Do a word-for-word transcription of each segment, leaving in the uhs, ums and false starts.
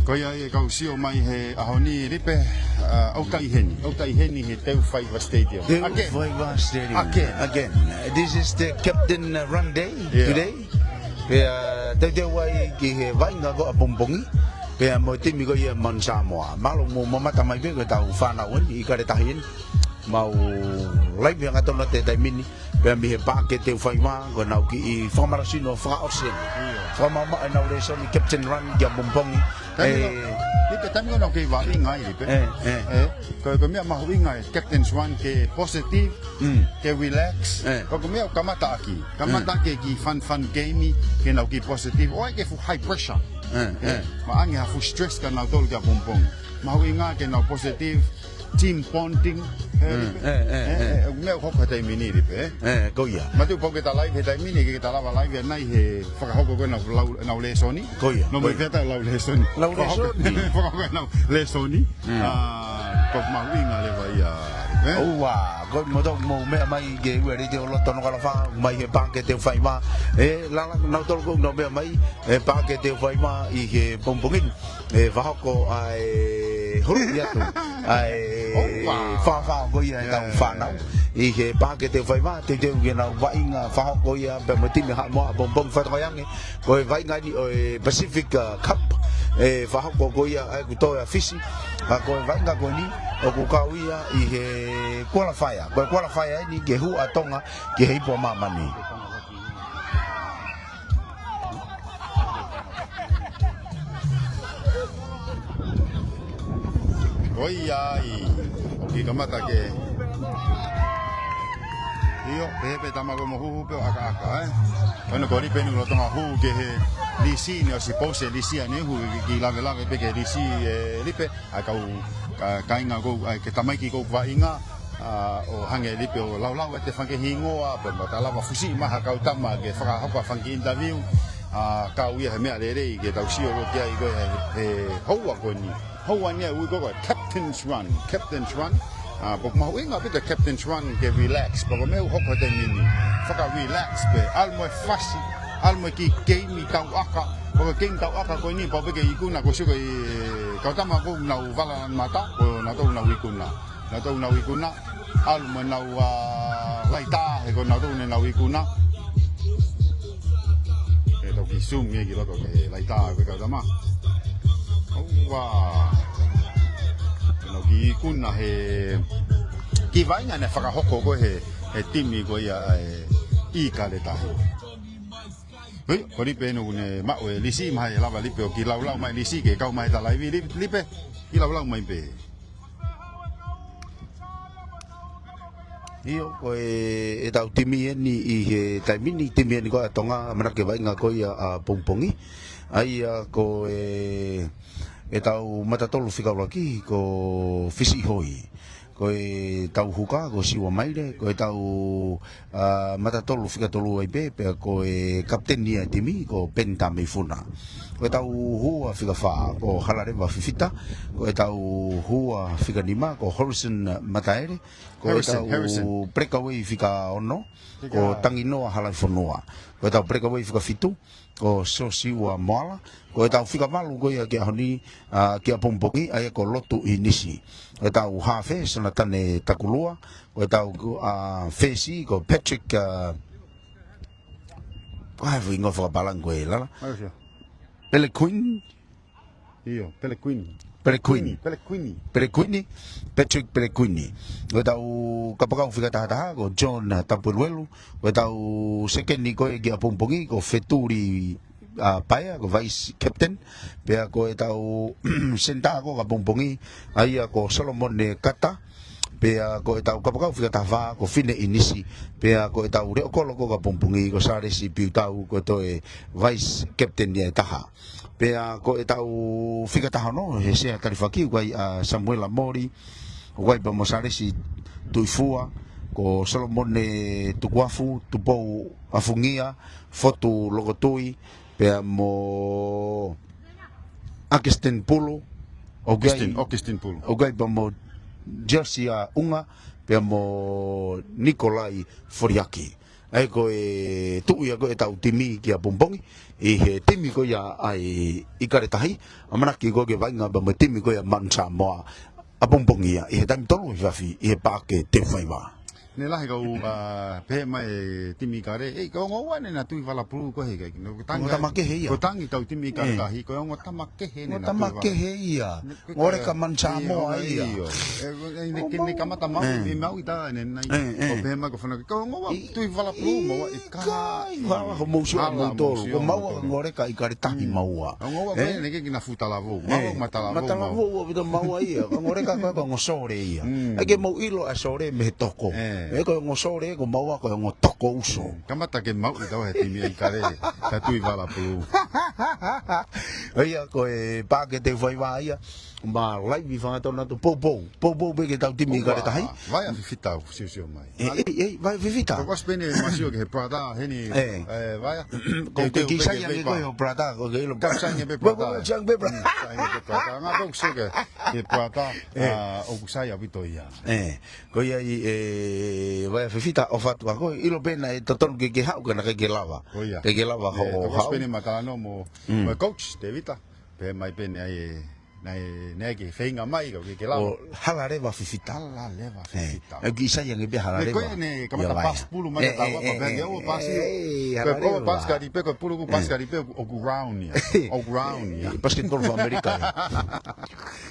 Ko ia e kau sio mai he ʻaho ni Lipe, ʻa, ʻoku ta ʻi heni, ʻoku ta ʻi heni he Teufaiva Stadium. Again. Teufaiva Stadium. Again. Again. This is the captain, uh, run day, yeah, today. Pea teuteu ai ki he vaʻinga ko ē ʻapongipongi. Pea mo e timi ko ia Manu Samoa. Mālō mo mamata mai pē ko ʻetau fānau eni, ʻIkale Tahi eni. Mau live hangatonu atu he taimi ni. Pea mei he Paʻake Teufaiva, ko ʻenau kiʻi fakamatala sino fakaʻosi eni. Ia. Fakamaʻamaʻa ʻenau lēsoni Captain Run ki ʻapongipongi. Taimi ko, ē, Lipe, taimi ko ē naʻa ku kei vaʻinga ai, Lipe. Ē, ē. Ē, ko, ko e meʻa mahuʻinga e Captain's Run ke positive, mm, ke relax. Ē. Ko, ko e meʻa ʻoku kamata ʻaki. Kamata, ē, ke kiʻi fun, fun game, ke nau kiʻi positive. ʻOua ʻe ke fuʻu high pressure. Ē, ē, ē. Maʻange ha fuʻu stress kia nautolu ki ʻapongipongi. Mahuʻinga ke nau positive, team bonding. Ē, mm, Lipe. Ē, ē, ē, ē, ē. Ē, meʻa ʻoku hoko he taimi ni, Lipe, ē? Ē, ko ia. Mahalo pau ke ta live he taimi ni, ke ta lava live ʻanai he fakahoko ko ē ʻenau lau, ʻenau lēsoni. Ko ia, nau ko ia. Mai pē ʻetau lau lēsoni. Lau lēsoni. Fakahoko, fakahoko ʻenau lēsoni. Mm. ʻA, ko e mahuʻinga leva ia, ē? ʻOua, ko e moto mo meʻa mai ke ua rite o loto no kalafa, mai he Paʻake Teufaiva. Ē, lala, nautolu ko ē nau meʻa mai, ē, Paʻake Teufaiva ʻi he pongipongi ni. ʻE fakahoko ʻa e huluʻi atu ʻa e, oh, wow, fāfā ko ia ʻetau, yeah, fānau. ʻI he Paʻake Teufaiva, teuteu ke nau vaʻinga fakahoko ia pea mo e timi Haʻamoa ʻapongipongi, fakatokangaʻi ange ko e vaʻinga eni ʻo e Pacific, uh, Cup, ʻe fakahoko ko ia ʻa ē ʻoku toe ʻa Fisi. Ka ko e vaʻinga ko eni ʻoku kau ia ʻi he qualifier. Ko e qualifier eni ke hū ʻa Tonga ki he Ipu ʻa Māmani. Ko ia ai, ʻoku kiʻi kamata ke. ʻIo, pehē pē tama ko mo huhu pē ʻo ʻakaʻaka, ē? Ko ena ko Lipe ni lolotonga hū ki he lisi ni ʻosi pō se lisi ʻanai hū ki, kiʻi lavelave pē ki he lisi, ē, Lipe, ʻa e kau, ka, kāinga ko ē, ʻa e kau tamaiki ko ē vaʻinga, ʻa, ʻo hangē Lipe ʻo laulau ʻete fanga kiʻi hingoa, pea mo ta lava fusi mai ha kau tama ke fakahoko ha fanga kiʻi interview, ʻa, kau ia he meʻa lelei ke tau sio ko ē ki ai ko ē he, he houa ko eni. Houa ni ʻoku ui ko ē ko e Captain's Run, Captain's Run. ʻA, ʻoku mahuʻinga pē ko e Captain's Run ke relax, pea ko e meʻa ʻoku hoko he taimi ni. Faka-relax pē, ʻalu mo e fasi, ʻalu mo e kiʻi keimi tauʻaka, ko e keimi tauʻaka ko eni, pau pē ke ikuna ko ē ko e kau tama ko ē ʻoku nau vala mata, ko nautolu ʻoku nau ikuna. Nautolu ʻoku nau ikuna, ʻalu mo ʻenau, ʻa, laita, he ko nautolu ʻoku nau ikuna. Ke tau kiʻi zoom ia ki loto ki he laita ko ē kau tama. ʻOua. Ke nau kiʻi ikuna he kiʻi vaʻinga naʻe fakahoko ko ē he, he timi ko ia ʻa e ʻIkale Tahi. Hoi, ko Lipe eni ʻoku ne maʻu e lisi, mahalo ʻe lava Lipe ʻo kiʻi laulau mai lisi ke kau mai he ta laivi, Li-, Lipe, kiʻi laulau mai pē. ʻIo, ko e, ʻetau timi eni ʻi he taimi ni, timi eni ko ē ʻa Tonga, ʻamanaki ke vaʻinga ko ia ʻapongipongi. ʻA ia ko e, ʻetau mata tolu fika ʻuluaki, ko Fisi ʻIhoi. Ko ʻetau huka, ko Siua Maile, ko ʻetau, ʻa, mata tolu fika tolu ai pē, pea ko e kapiteni ia ʻa e timi, ko Peni Tameifuna. Ko ʻetau hua fika fā, ko Halaleva Fifita, ko ʻetau hua fika nima, ko Harrison Mataele, ko Harrison, ʻetau Harrison. Breakaway fika ono, ko Fika. Tanginoa Halaifonua. Ko ʻetau breakaway fika fitu, ko Siosiua Moala. Ko ʻetau fika valu ko ia ki he ʻaho ni, ʻa, ki ʻapongipongi, ʻa ia ko Lotu ʻInisi. Ko ʻetau hafe, Sonatane Takulua. Ko ʻetau, ʻa, fesi, ko Patrick, ʻa, ko e hā e foʻi hingoa fakapālangi ko ē, Lala? Ai, sio. Pelequin. ʻIo, Pelequini. Pelequini. Pelequini. Pelequini. Patrick Pelequini. Ko ʻetau kapakau fika taha taha, ko John Tapueluelu. Ko ʻetau sekeni ko ē ki ʻapongipongi, ko Fetuli, ʻa, Paea, ko vice captain. Pea ko ʻetau senitā ko ē ki ʻapongipongi, ʻa ia ko Solomone Kata. Pea ko ʻetau kapakau fika taha fā, ko Fine ʻInisi. Pea ko ʻetau leʻo kolo ko ē ki ʻapongipongi, ko Salesi Piutau, ko e toe vice captain ia ʻe taha. Pea ko ʻetau fika taha ono, he sea talifaki, ʻoku ʻi ai ʻa Samuela Moli, ʻoku ʻi ai pea mo Salesi Tuifua, ko Solomone Tukuafu, Tupou Afungia, Fotu Lokotui, pea mo Augustine Pulu, ʻoku ʻi ai, Augustine, Augustine Pulu. ʻOku ʻi ai pea mo Josia Unga, pea mo Nikolai Foliaki. ʻA ia ko e tuʻu ia ko ē ʻetau timi ki ʻapongipongi, ʻi he timi ko ia ʻa e ʻIkale Tahi, ʻamanaki ko ē ke vaʻinga pea mo e timi ko ia Manu Samoa ʻapongipongi ia, ʻi he taimi tolu efiafi, ʻi he Paʻake Teufaiva. Ne lahi kau, ā, pehē mai e timi ʻIkale, ʻe, ko e ongo ua ʻena Tuʻivalu Pulū ko ē he, ko e tangi, ongo tama kehe ia. Ko e tangi kau timi ʻIkale Tahi, ko e ongo tama kehe ʻena Tuʻivalu. Ongo tama kehe ia. Ngoreka Manu Samoa ia. ʻIo, ʻio. ʻE, ʻe, ne, ke ne kamata maʻu, ʻe, maʻu ʻi tā ʻene nai. ʻE, ʻe. Ko e pehē mai ko e fanga, ko e ongo ua Tuʻivalu Pulū, maua ʻi ka. ʻIkai, hala, ko mou sio hala, mou tolu. Ko maua ka ngoreka ʻIkale Tahi maua. Ongo ua ko ē, ne ke kina fuʻu talavou. Maua, ma talavou, ma talavou maua. Ua pita maua ia. Ka ngoreka ko e, ko e ongo sole ia. ʻE ke mou ʻilo ʻa e sole mei he toko. ʻE ko e ongo sole, ko maua ko e ongo toko uso. Kamata ke maʻu ʻi tau he timi ʻIkale, tā Tuʻivalu Pulū. ʻA ia ko e Paʻake Teufaiva ia, ma laivi fanga tau natu poupou. Poupou pē ke tau timi ʻIkale Tahi. Vai ʻa Fifita ʻoku siosio mai. ʻE, ʻe, ʻe, vai ʻa Fifita. Ko e spene masio ke he brother, heni, ʻe, vai ʻa. Ko e kiʻi sai ange ko e brother, ko e ʻilo. Ka sai ange pē brother. Sai ange pē brother. Ngā pē ʻoku sio ke, ke brother, ʻa, ʻoku sai ʻaupito ia. ʻE. Ko ia ʻi, ʻe, vai ʻa Fifita ʻofa atu ka ko e ʻilo pē naʻe totonu ke ke haʻu ka naʻe ʻikai ke lava. Ko ia. ʻIkai ke lava. ʻE, ko e spene matala no mo, mo e coach, Tevita. Pehē mai pē naʻe, naʻe, naʻe ʻikai ke feinga mai ka ʻikai ke lava. ʻO hala leva Fifita. Hala leva Fifita. ʻE, kiʻi sai ange pē hala leva. Ko ʻene kamata pass pulu mai ka tau ako pē ke ʻo pass. Ko e pass kali pē, ko e pulu ʻoku pass kali pē, ʻoku round ia. ʻOku round ia. Pass ke tolu fo Amerika.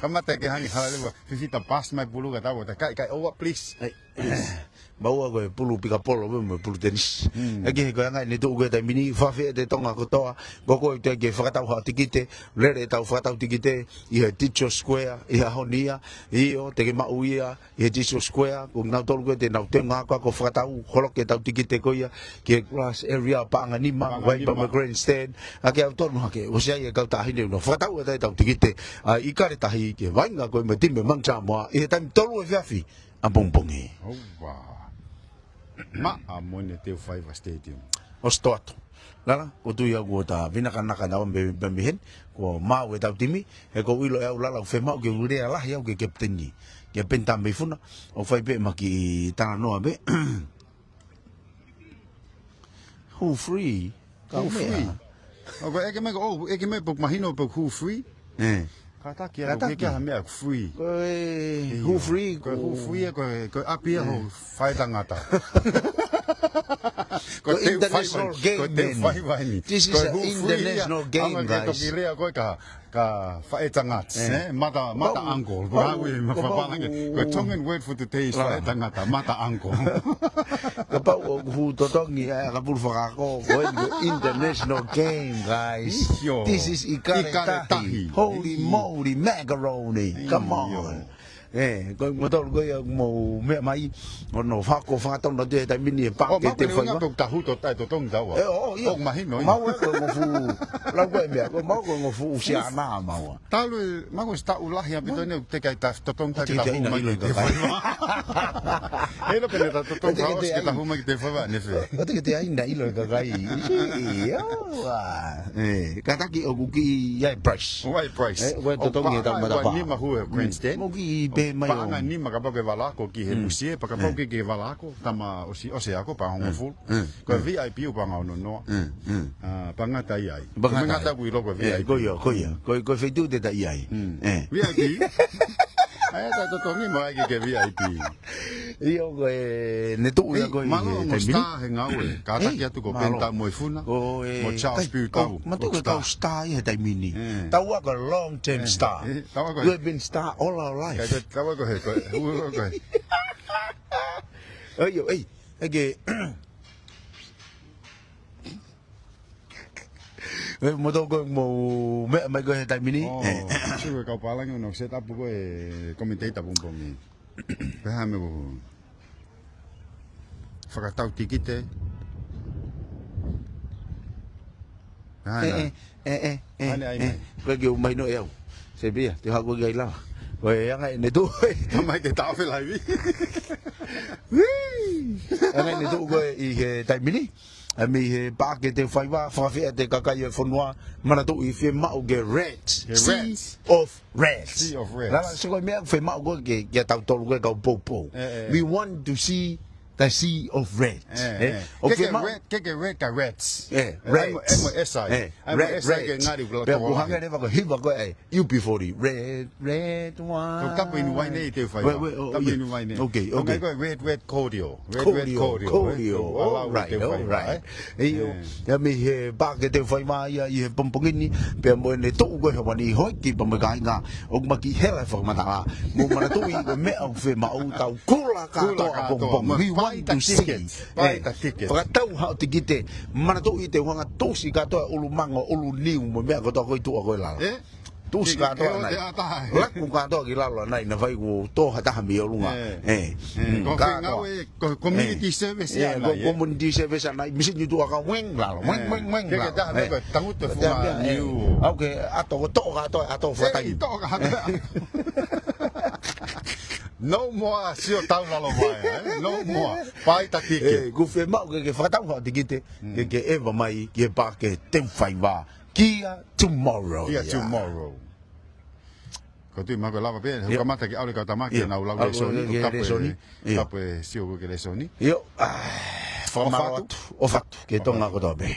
Kamata ke hangē hala leva. Fifita pass mai pulu ka tau, ta kai, kai, over, please. Please. Maua ko e pulu pikapolo, mo e pulu tenisi. ʻE ke he ko e anga ʻene tuʻu ko ē taimi ni, fafie te Tonga kotoa, ko koe te ke fakatau haʻo tikite, lele ʻetau fakatau tikite, ʻi he Digital Square, ʻi he ʻaho ni ia, ʻio, te ke maʻu ia, ʻi he Digital Square, ko kinautolu ko ē te nau teu ngā ko ē ko e fakatau, holo ke tau tikite ko ia, ki he grass area paʻanga nima, paʻanga nima, vai pea mo e grandstand, ʻa ke au tonu hake, ʻosi ʻai e kau taʻahine ʻo nau fakatau ʻe tau tikite, ʻa ʻIkale Tahi, ke vaʻinga ko ē mo e timi Manu Samoa, ʻi he taimi tolu efiafi, ʻapongipongi. Ova. Maʻa mo ʻene Teufaiva Stadium. ʻOsi tō atu. Lala, ko e tuʻu ia kuo ta vinakanaka na o me, me mihen, kuo maʻu ʻetau timi, he ʻoku ou ʻilo ʻe au Lala ʻoku fiemaʻu ke u lea lahi au ki he kapiteni. Kia Peni Tameifuna, ʻo fai pē ma kiʻi talanoa pē. Who free? Ka who free? ʻO ko e ʻeke mai ko, ʻo, ʻeke mai pe ʻoku mahino pe ʻoku who free? ʻE. Kātaki atu, kātaki. Ke ke ha meʻa ʻoku free. Ko e, ʻio, who free, ko e who free, ko e, ko e ʻapi ia ho faʻētangata. Ko e international game, man. Ko e Teufaiva eni. This is an international game, guys. Ko e who free ia, ʻamanaki toki lea ko e ka ka faʻētangata, ʻe? Mata, mata uncle. Ko e Tongan word for today is faʻētangata, mata uncle. Kapau ʻoku fuʻu totongi ʻa e ʻakapulu fakaako, ko e international game, guys. ʻIo. This is ʻIkale Tahi. Holy moly, macaroni. Come on. ʻE, ko e motolu ko ia mou meʻa mai, ʻo nau hako fakatonga atu he taimi ni he Paʻake Teufaiva. ʻO, mahino ia. ʻOku mahino. Mau ʻe ko e ngofu, lau ko e meʻa, ko mau ko e ngofu usia ana mau. Talu ʻe, mau ko e sitaʻu lahi ʻaupito ʻene ʻoku teʻeki ai ta totongi ta ke ta hū mai ki he Teufaiva. ʻE ʻilo pē ʻene ta totongi ta ʻosi ke ta hū mai ki he Teufaiva, ne fē. Ko te ke te aina ʻilo e kakai. ʻIo, ʻa. ʻE, kātaki ʻoku kiʻi ʻi ai price. ʻOku ʻi ai price. ʻE, ʻoku totongi e tau matapā. Nima hū he grandstand. Mo kiʻi pē mai ʻo paʻanga nima kapau ke vala ako ki he musie, pea kapau ke ke vala ako, tama ʻosi, ʻosi ako, paʻanga hongofulu. Ko e V I P ʻoku paʻanga ono noa. ʻA, paʻanga taha ʻi ai. Paʻanga taha. Ko e meʻa ngata ʻoku ʻilo ko e V I P. Ko ia, ko ia. Ko, ko e feituʻu te ta ʻi ai. V I P? ʻAi, ta totongi mo ʻai ke ke V I P. ʻIo, ko ʻene tuʻu ia ko ē he taimi ni. Mālō ongo star he ngāue. Kātaki atu ko Peni Tameifuna mo Charles Piutau. Mātuʻa ko e kau star ia he taimi ni. Taua ko e long term star. You have been star all our life. Taua ko he, ko he, ko he. ʻIo, ʻei, ʻeke. ʻE, mo tau ko e mou meʻa mai ko ē he taimi ni. ʻE, sio ko e kau pālangi ʻo nau set up ko e commentator pongipongi. Pehē mai ko e fakatau tikite. ʻE, ʻe, ʻe, ʻe, ʻe. Ko e ke u mahino ʻe au. Se pia, te haʻu ko e ke ai lava. Ko e anga ʻene tuʻu. Tamai te tau fe laivi. Anga ʻene tuʻu ko ē ʻi he taimi ni. ʻA mei he Paʻake Teufaiva, fakafiʻa ʻa e kakai ʻo e fonua, manatuʻi fiemaʻu ke Reds. Sea of Reds. Sea of Reds. Lala, sio ko e meʻa fiemaʻu ko ē ke, ke tau tolu ko e kau poupou. We want to see the sea of red. Eh, eh. ʻOku ke ke fiemaʻu red, ke ke red ka reds. Eh, red. Ai mo, ai mo S I. Eh, ai mo red, S I ke red. Ngali ula. Pea ko e hangē leva ko e hiva ko ē ʻa e U B forty. Red, red wine. Ko e kapu inu vaine ʻi Teufaiva. Wait, wait, oh, kapu inu vaine. Okay, okay. Ko e red, red cordial. Red, red cordial, cordial, eh? Cordial. All right, all right. Io, ʻa mei he paʻake Teufaiva ia ʻi he pongipongi ni, pea mo ʻene tuʻu ko ē he ʻaho ni, hoi ki pa me kāinga, ʻoku ma kiʻi hela he fakamatala. Mou manatuʻi ko e meʻa ʻoku fiemaʻu, tau kula kātoa pongipongi. We want to see. Buy the tickets. Buy the tickets. Fakatau haʻo tikite, manatuʻi te u hanga tuʻusi kātoa ʻulu mango, ʻulu niu, mo e meʻa kotoa ko ē ʻi tuʻa ko ē ʻi lalo. Eh? Tuʻusi kātoa nai. Laku kātoa ki lalo nai, naʻa faʻa tō ha taha mei ʻolunga. Eh. Eh. Ko e kātoa. Ko e community service ia nai, eh? Community service nai, misi ni tuʻa ka weng lalo, weng, weng, weng lalo. Ke ke taha me ko e tangutu e funga niu. ʻOku ke ʻato ko e toʻo kātoa, ʻato fakatai. Toʻo kātoa. No more sio tau lalo mai, eh? No more. Buy the ticket. Eh, ʻoku fiemaʻu ke ke fakatau haʻo tikite, ke ke ʻeva mai ki he paʻake Teufaiva. Kia tomorrow. Kia tomorrow. Ko e tui mahalo ko e lava pē, ʻio, kamata ke ʻalu e kau tama ke nau lau lēsoni, ʻio, ʻalu ki he lēsoni. Io. Kapu e sio ko ē ki he lēsoni. Io, ʻofa atu, ʻofa atu ki he Tonga kotoa pē.